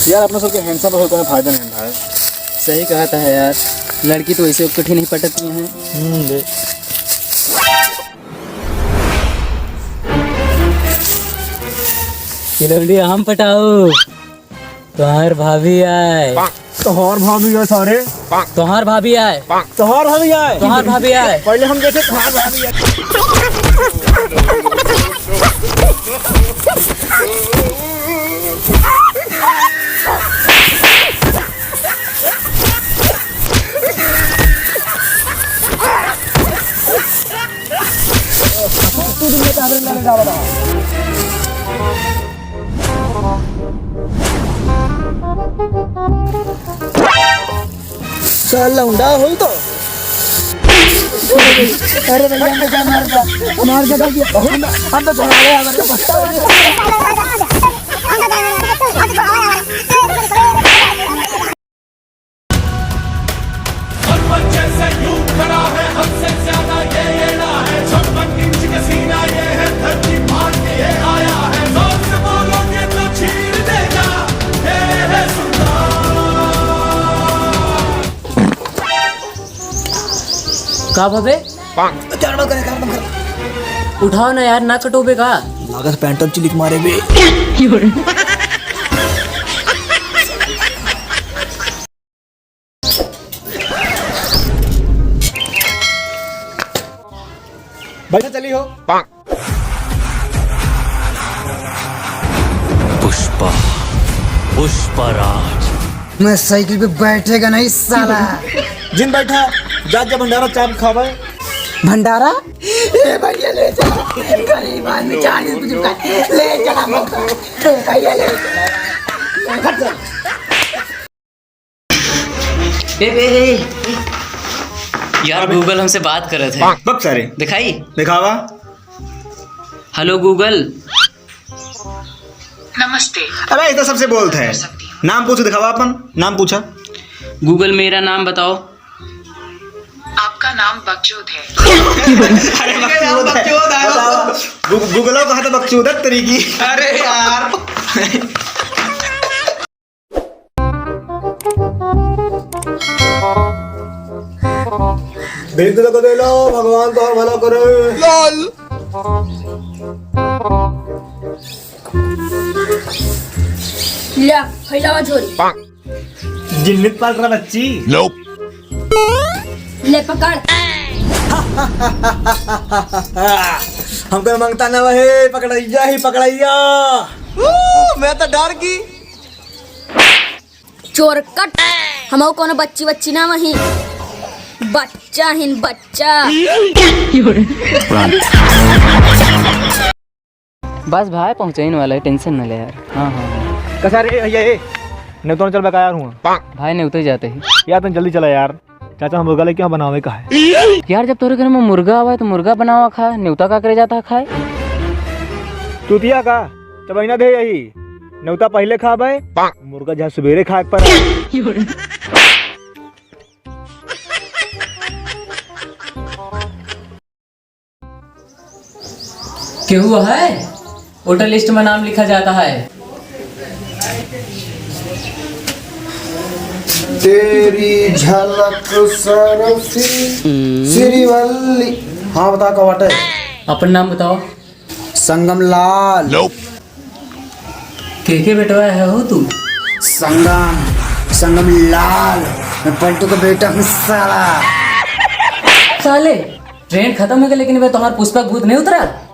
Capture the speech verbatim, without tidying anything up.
यार, अपना सबके handsome होए कोनो फायदा नहीं भाई। सही कहा था यार, लड़की तो ऐसे कठिन ही पटती हैं। हम्म, दे। ये लौंडी हम पटाऊ। तोहार भाभी आए। तोहार भाभी आए सारे। तोहार भाभी आए। तोहार भाभी आए। तोहार भाभी आए। पहले हम देखे तोहार भाभी आए। साला लौंडा होई तो। अरे भैया, हमको क्या मार दिया? मार दिया, हम, हम तो छोड़ा रहे, हमारे को पता है। और बच्चे से यूं खड़ा है, हद से ज्यादा ये एड़ा है। छप्पन इंच का सीना ये है, धरती फाड़ के ये आया है। जोर से बोलोगे तो चीर देगा, ये है सुल्तान। का भवे? उठाओ ना यार, ना कटोबे का? लागत पैंट चिलिक मारे बे। बैठा चली हो। पुष्पा, पुष्पराज। मैं साइकिल पे बैठेगा नहीं साला। जिन बैठा, जा, जा भंडारा चाप खावे। भंडारा? ए भैया ले चला, गरीब आदमी चालीस रुपये का, ले चला हमको। ए भैया ले चला। ए, ए, ए, ए। यार, Google हमसे बात करत है। बक सारे। दिखाई? दिखावा। Hello Google। नमस्ते। अबे, इतना सबसे बोलत है। नाम पूछ, दिखावा अपन, नाम पूछा। Google, मेरा नाम बताओ। आपका नाम बकचोद है। अरे, बकचोद है। बकचोद है। बतावा। गू-, Google कहा था बकचोद है तेरी की। अरे यार। बिल्कुल को दे लो, भगवान तो भला करे। ल्या, फैलावा झोरी। जिन्नत पाल रहा बच्ची। ले पकड़। हमको मंगता ना वहे, पकड़ैया ही पकड़ैया। मैं तो डर की। चोरकट, हमहू कोनो बच्ची वच्ची ना वही, बच्चा हिन बच्चा। बस भाई, पहुँचइन वाला है, tension न ले यार। हाँ, हाँ, हाँ। कसा रे भैया, ए, नेवता चल बका यार हुआ। भाई, नेवते जाते ही। यार, तुम जल्दी चला यार। चाचा, हम मुर्गा लेके यहाँ बनावे का है। यार, जब तोरे घर में मुर्गा आवा है, तो मुर्गा बनावा खा, नेवता का करे जाता है खाए? चूतिया का, चबैना दे यही। नेवता पहले खाबे, मुर्गा जहाँ सुबेरे खाए के पड़े। केहू है? Voter list में नाम लिखा जाता है। तेरी झलक सरफी श्रीवल्ली। हाँ, बता, का बाटे? अपन नाम बताओ। संगम लाल। के के बेटवा है हो तू? संगम, संगम लाल। मैं पलटू का बेटा हूँ साला। साले, train खत्म हो गया, लेकिन वे तुम्हारा पुष्पा भूत नहीं उतरा?